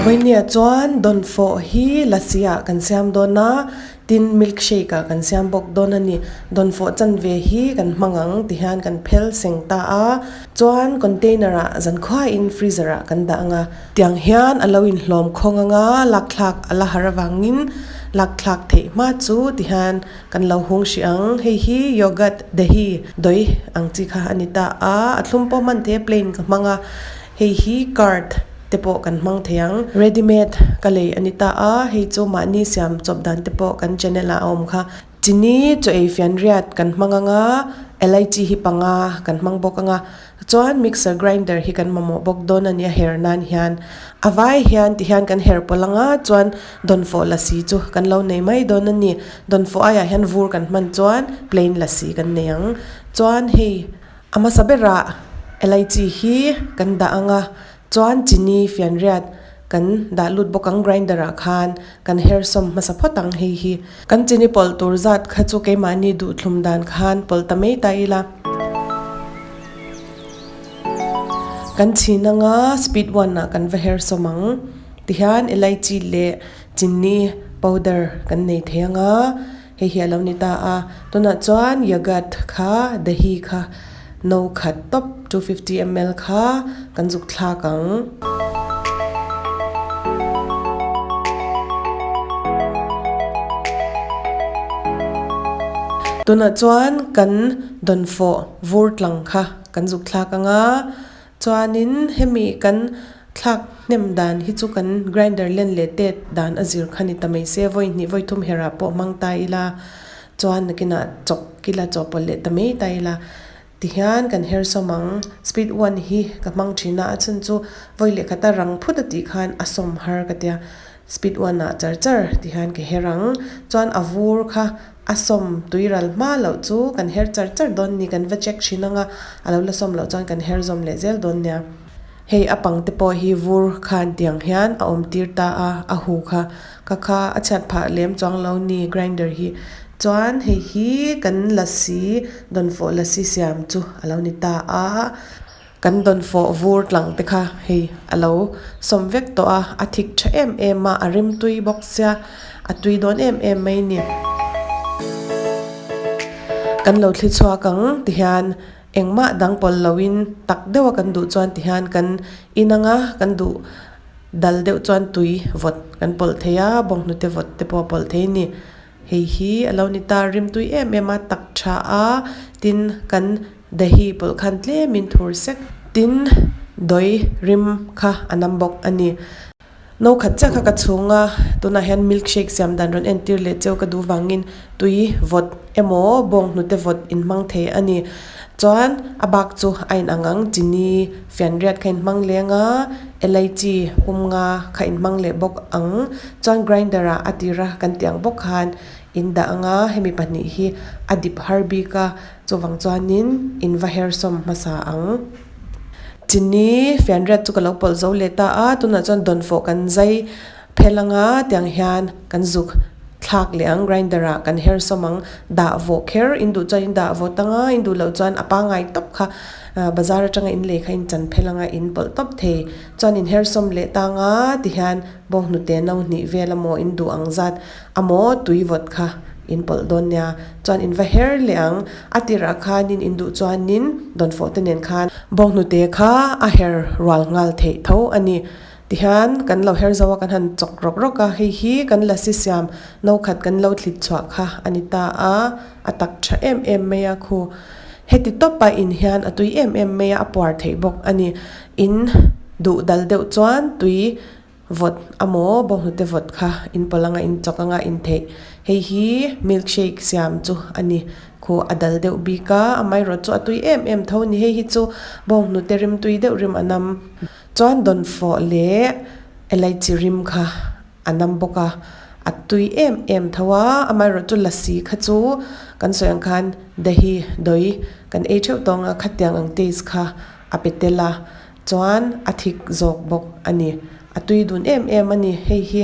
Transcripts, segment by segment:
Vawinia chuan dawnfawh hi lasi ah kan siam dawn a, tin milkshake ah kan siam bawk dawn a ni. Dawnfawh chanve hi kan hmang ang ti hian kan phel seng ta a, chuan container ah zankhuain freezer ah kan dah ang a. Tiang hian a lo inhlawm khawng ang a, lakthlak a la har avangin lakthlak theih hma chu ti hian Kan lo hung hrih ang, hei hi yogurt dahi dawi ang chi kha a ni ta a, a thlum pawh hman thei a plain ka hmang a, hei hi curd te pawh kan hmang thei ang. Ready made ka lei a ni ta a, hei chu mahni siam chawp dan te pawh kan channel ah a awm kha. Chini chaw ei fian riat kan hmang ang a, elaichi hi panga kan hmang bawk ang a, Chuan mixer grinder hi kan mamawh bawk dawn a ni a her nan hian a vai hian ti hian kan her pawlh ang a chuan dawnfawh lasi chu kan lo nei mai dawn a ni dawnfawh aiah hian vur kan hman chuan plain lasi kan nei ang chuan hei a hmasa berah elaichi hi kan dah ang a chuan chini fianriat kan dah lut bawk ang grinder ah khan kan her sawm hmasa phawt ang hei hi kan chini pawlh tur zat kha chu keimahni duhthlum dan khan pawlh ta mai ta ila. Kan chhin anga speed one ah kan va her sawm ang tihian elaichi leh chini powder kan nei thei anga hei hi a lo ni ta a tunah chuan yogurt kha dahi kha no khat tawp 250 ml kha kan zuk thlak ang. Tunah chuan kan dawnfawh vur tlang kha kan zuk thlak ang a, chuanin hemi kan thlak hnem dan hi chu kan grinder len leh tet dan a zir kha ni ta mai se, vawi hnih vawi thum herah pawh hmang ta ila chuan nakinah chawk ila chawhpawlh leh ta mai ta ila. Tihian kan her sawm ang, speed one hi ka hmang thin a, a chhan chu vawi leh khata rang phut a tih khan a sawm har ka tia, speed one ah char char tihian ka her ang, chuan a vur kha a sawm tui ral hma loh chu kan her char char dawn ni, kan va check thin ang a, a lo la sawm loh chuan kan her zawm leh zel dawn nia. Hei a pang te pawh hi vur khan tiang hian a awm tir ta a, a hu kha ka kha a chhiat phah lem chuang lo ni grinder hi. Chuan hei hi kan lasi dawnfawh lasi siam chu a lo ni ta a, kan dawnfawh vur tlang te kha hei a lo sawm vek tawh a, a thik tha em em a, a rim tui bawk sia a tui dawn em em mai ni. Kan lo thli chhuak ang ti hian Engmah dang pawlh loin tak deuha kan duh chuan tihian kan in anga kan duh dal deuh chuan tui vawt kan pawlh thei a, bawnghnute vawt te pawh a pawlh thei a ni. Hei hi a lo ni ta rim tui em em a, tak tha a, tin kan dahi pawlh khan tlemin thur sek tin dawi rim kha a nam bawk a ni. No khat chiah kha ka chhung a, tunah hian milkshake siam dan rawn entir leh cheu ka duh vangin tui vawt emaw bawnghnute vawt in hmang thei a ni. Chuan a bak chu a inang ang chini fianriat kha in hmang leng a, elaichi pum nga kha in hmang leh bawk ang. Chuan grinder ah a tira kan tih ang bawk khan in dah ang a, hemi pahnih hi a dip har bik a, chuvang chuanin in va her sawm hmasa ang. Chini fianriat chu ka lo pawlh zo leh ta a, tunah chuan dawnfawh kan zai phel anga tiang hian kan zuk thlak leh ang grinder ah kan her sawm ang dah vawh kher in duh chuan in dah vawt anga in duh loh chuan a pangngai tawp kha bazar atanga in lei kha in chan phel anga in pawlh tawp thei chuan in her sawm leh ta anga tihian bawnghnute no hnih vel amaw in duh ang zat Amaw tui vawt kha in pawlh dawn nia, chuan in va her leh ang, a tirah khanin in duh chuanin dawnfawh te nen khan bawnghnute kha a her rual nghal theih tho a ni. Tihian kan lo her zo a, kan han chawk rawk rawk a, hei hi kan lasi siam no khat kan lo thlit chhuah kha a ni ta a, a tak tha em em mai a khu. Heti tawpa in hian a tui em em mai a, a puar theih bawk a ni. In duh dal deuh chuan tui Vawt amaw bawnghnute vawt kha in pawlh anga in chawk anga in theih. Hei hi milk shake siam chu a ni. Khu a dal deuh bik a, amaherawh chu a tui em em tho a ni. Hei hi chu bawnghnute rim tui deuh rim a nam. Chuan dawnfawh leh elaichi rim kha a nam bawk a, a tui em em tho a, amaherawh chu lasi kha chu kan sawi ang khan dahi dawi kan ei theuh tawng a, khatiang ang taste kha a pe tel a. Chuan a thik zawk bawk a ni. A tui dun em em a ni hei hi.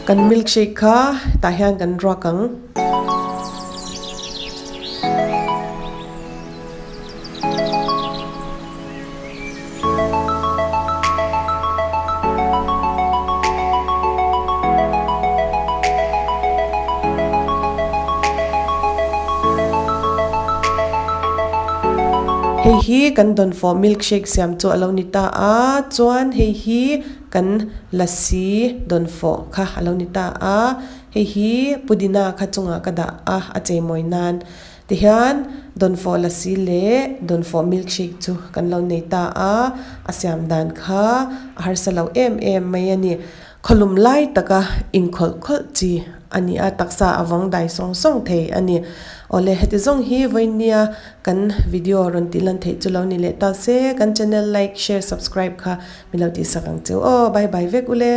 Kan milkshake kha tah hian kan ruak ang. Hei hi kan dawnfawh milkshake siam chu a lo ni ta a, chuan hei hi kan lassi dawnfawh kha a lo ni ta a, hei hi pudina kha chungah ka dah a, a cheimawi nan. Tihian dawnfawh lassi leh dawnfawh milkshake chu kan lo nei ta a, a siam dan kha a harsa lo em em mai a ni. Khawlum lai taka inkhawlh khawlh chi a ni a, taksa a vawng dai sawng sawng thei a ni. Awle heti zawng hi vawinia kan video rawn tih lan theih chu lo ni leh ta se, kan channel like, share, subscribe kha min lo tihsak ang cheu aw. Bye bye vek ule.